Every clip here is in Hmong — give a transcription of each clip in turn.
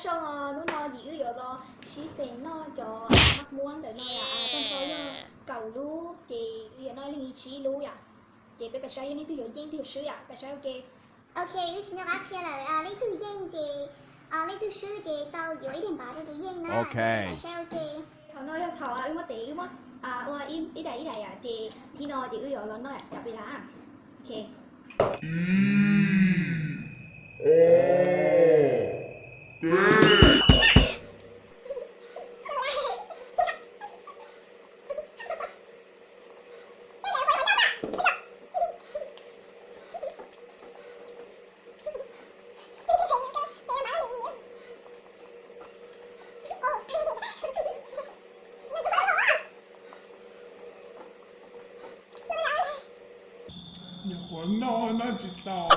Zoo, hnub no yim wb yuav los sib xeem noj cov maj muab ntawm no yom, tag nrho yog kaum lub ces wb yuav noj leej tsib lub yom. Ces peb pais saib yog leej twg yuav yeej twg yuav swb yom, pais saib ua ke. Ok, wb tsis nco qab qhia lawm, leej twg yeej ces, leej twg swb ces tau yuav ib daim npav rau tus yeej na. Pais saib ua ke. Thaum no yog thaum wb muab tev, wb muab ua ib daim ib daim yom, ces thib no ces wb yuav los noj cov pis las. Ok. Nyuam qhuav noj noj tsis tau.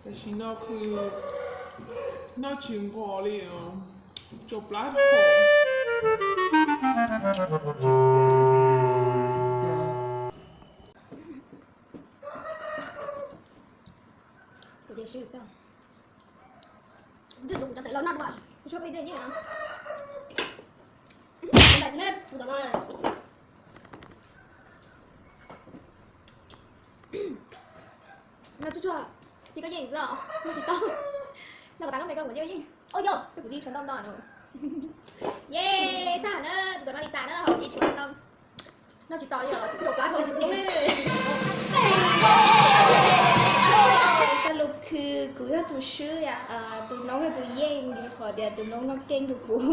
Tam sim no qw noj tsis nqos li, tsau plab. Kuv twb tus kuv cov ntawm los noj dua, kuv tshuav peb tej nyiaj. Npam tsis ne, kuv tom no. No tsuag tsuag, ces koj yeej xwb os, no tsis tau. No kom tas koj me koj kuv yeej yeej. Oj yog, twb kuv tib tshuav ntau ntau no. Ye, tag na, tus tom no li tas na, hauv tib tshuav ntau. Noj tsis tau yog rau plab rau tus tub. Xab lus khw kuv yog tus swb, tus noob yog tus yeej, qhov tias tus noob noj keej rau kuv,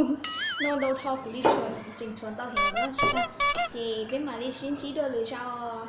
noj ntau dhau kuv li tseem tshuav ntau heev no tsis tau. Ces peb mam li sib ntsib dua lwm zaus.